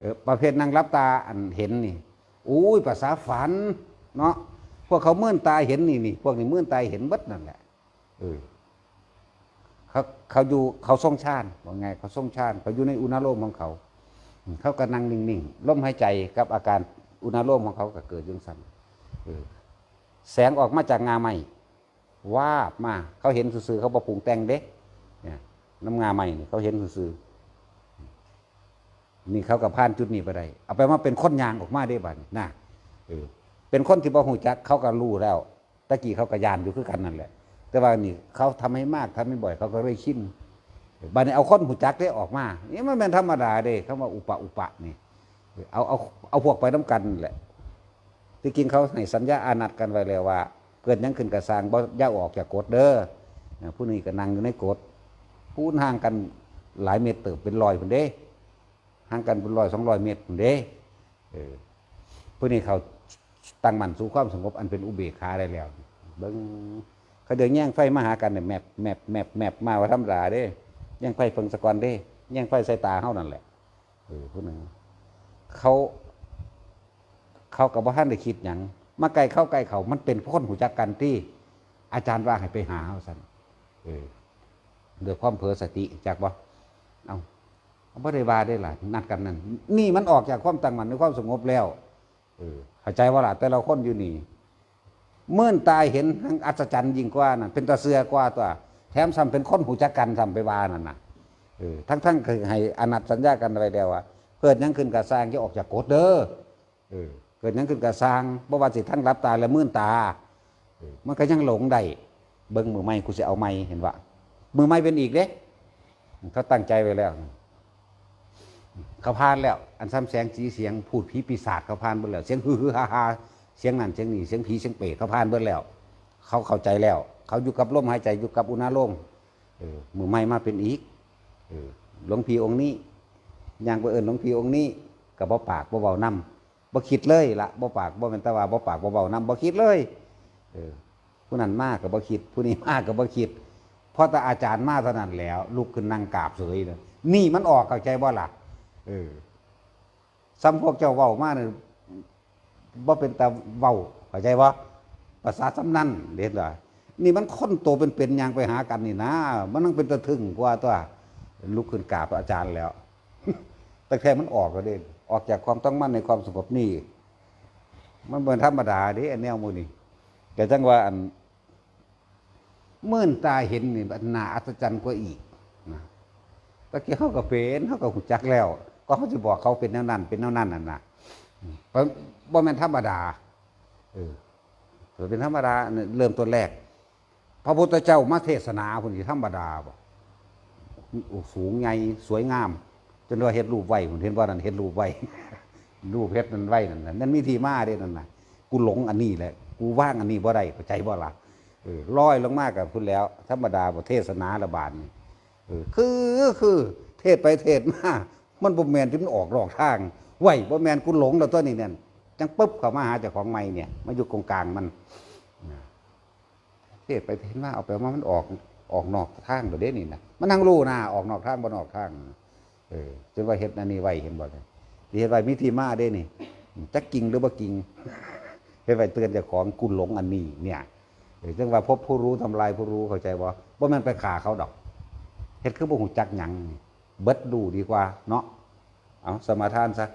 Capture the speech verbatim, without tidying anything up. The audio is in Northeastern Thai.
เออ ประเภทนั่งหลับตาอันเห็นนี่ อุ้ย ภาษาฝันเนาะ พวกเขาเมื่อนตาเห็นนี่นี่ พวกนี้เมื่อนตาเห็นเบิดนั่นแหละ เออ เขา เขาอยู่ เขาทรงฌาน ว่าไง เขาทรงฌาน เขาอยู่ในอุณาโลมของเขา เขาก็นั่งนิ่งๆ ลมหายใจกับอาการอุณาโลมของเขาก็เกิดจังซั่น เออ แสงออกมาจากงาไม้ วาบมา เขาเห็นซื่อๆ เขาบ่ปรุงแต่งเด้ เนี่ย น้ำงาไม้นี่ เขาเห็นซื่อๆ นี่เขาก็ผ่านจุดนี้ไปได้ เอาไปมาเป็นคนย่างออกมาได้บัดนี้นะ เออ เป็นคนที่บ่ฮู้จัก เขาก็รู้แล้ว ตะกี้เขาก็ย่านอยู่คือกันนั่นแหละ แต่ว่านี่เขาทำให้มาก ทำให้บ่อย เขาก็เลยชิน บัดนี้เอาคนฮู้จักได้ออกมา นี่มันแม่นธรรมดาเด้ คำว่าอุปะอุปะนี่ เอา เอา เอาพวกไปนำกันนั่นแหละ ที่จริงเขาให้สัญญาอานัดกันไว้แล้วว่า เกิดหยังขึ้นก็ซ่าง บ่ อย่าออกจากกฎเด้อ นะ ผู้นี้ก็นั่งอยู่ในกฎ พูนห่างกันหลายเมตรเติบ เป็นร้อยพุ้นเด้ ห่างกันเป็นร้อยสองร้อยเมตรพุ้นเด้ เออ ผู้นี้เขาตั้งมั่นสู่ความสงบอันเป็นอุเบกขาได้แล้ว เบิ่ง เขาเดินแย่งไฟมาหากันเนี่ย แมบ แมบ แมบ แมบ มาว่าธรรมดาเด้ แย่งไฟเพิ่งสะก่อนเด้ แย่งไฟใส่ตาเฮานั่นแหละ เออ ผู้นั้น เขา เขาก็บ่ทันได้คิดหยัง มาใกล้เขาใกล้เขา มันเป็นคนฮู้จักกันที่ อาจารย์ว่าให้ไปหาว่าซั่น เออ ด้วยความเผลอสติ จักบ่ เอ้า บ่ได้ว่าได้ล่ะ นัดกันนั่น นี่มันออกจากความตั้งมั่นในความสงบแล้ว เออ เข้าใจบ่ล่ะ แต่ละคนอยู่นี่ เมื่อนตาเห็น อัศจรรย์ยิ่งกว่านั่น เป็นตาเชื่อกว่าตัว แถมซ้ำเป็นคนฮู้จักกันซ้ำไปว่านั่นน่ะ เออ ทั้งๆ คือให้อานัดสัญญากันไว้แล้วว่า เกิดหยังขึ้นก็ซ่าง อย่าออกจากกฎเด้อ เออ เกิดหยังขึ้นก็ซ่าง บ่ว่าสิทั้งหลับตาและมื่นตา เออ มันก็ยังหลงได้ เบิ่งมื้อใหม่กูสิเอาใหม่ เห็นบ่ มื้อใหม่เป็นอีกเด้ เขาตั้งใจไว้แล้ว เขาผ่านแล้ว อันซ้ำแสงสีเสียง พูดผีปีศาจเขาผ่านเบิดแล้ว เสียงฮือๆฮ่าๆ เสียงนั่นเสียงนี่ เสียงผีเสียงเปรตเขาผ่านเบิดแล้ว เขาเข้าใจแล้ว เขาอยู่กับลมหายใจ อยู่กับอุณาโลม เออ มื้อใหม่มาเป็นอีก เออ หลวงพี่องค์นี้ ย่างไปเอิ้นหลวงพี่องค์นี้ ก็บ่ปากบ่เว้านำ บ่คิดเลยละ บ่ปาก บ่แม่นแต่ว่าบ่ปากบ่เว้านำ บ่คิดเลย เออ ผู้นั้นมาก็บ่คิด ผู้นี้มาก็บ่คิด พอแต่อาจารย์มาเท่านั้นแล้ว ลุกขึ้นนั่งกราบเฉยเลย นี่มันออก เข้าใจบ่ล่ะ เออ ซ้ำพวกเจ้าเว้ามาเนี่ย บ่เป็นตาเว้า เข้าใจบ่ ภาษาซ้ำนั่น เห็นบ่ นี่มันคนโตเป็นๆ ย่างไปหากันนี่นะ มันต้องเป็นตาทึ่งกว่าตัว ลุกขึ้นกราบอาจารย์แล้ว ตั้งแต่มันออกก็เด้ ออกจากความตั้งมั่นในความสงบนี่ มันเป็นธรรมดาเด้ อันแนวหมู่นี่ แต่จังว่าอัน มื่นตาเห็นนี่ น่าอัศจรรย์กว่าอีกนะ ตะกี้เขาก็เป็น เขาก็ฮู้จักแล้ว ก็เขาสิบอกเขาเป็นแนวนั้น เป็นแนวนั้นนั่นน่ะ บ่ บ่แม่นธรรมดา เออ เป็นธรรมดา เริ่มต้นแรก พระพุทธเจ้ามาเทศนาพุ้นสิธรรมดาบ่ โอ้ สูงใหญ่ สวยงาม จนว่าเฮ็ดรูปไว้พุ้น เห็นบ่นั่น เฮ็ดรูปไว้ รูปเฮ็ดนั่นไว้นั่นน่ะ นั่นมีที่มาเด้นั่นน่ะ กูหลงอันนี้แหละ กูวางอันนี้บ่ได้ เข้าใจบ่ล่ะ เออ ลอยลงมากับพุ้นแล้ว ธรรมดาบ่ เทศนาละบาดนี่ เออ คือ คือ เทศไปเทศมา มันบ่แม่นที่มันออกนอกทาง ไว้ บ่แม่น กูหลงแล้วตัวนี้นั่น จังปึ๊บเข้ามาหาเจ้าของใหม่เนี่ย มาอยู่กงกลางมัน เทศไปเทศมา เอาไปมา มันออก ออกนอกทางแล้วเด้นี่นะ มันนั่งรู้นะ ออกนอกทางบ่นอกทาง เออ จนว่าเฮ็ดอันนี้ไว้ เห็นบ่เนี่ย ที่เฮ็ดไว้มีที่มาเด้นี่ จักจริงหรือบ่จริง เฮ็ดไว้เตือนเจ้าของ กูหลงอันนี้เนี่ย เออ จังว่าพบผู้รู้ทำลายผู้รู้ เข้าใจบ่ บ่แม่นไปฆ่าเขาดอก เฮ็ดคือบ่ฮู้จักหยัง เบิดรู้ดีกว่าเนาะ เอาสมาทานซะ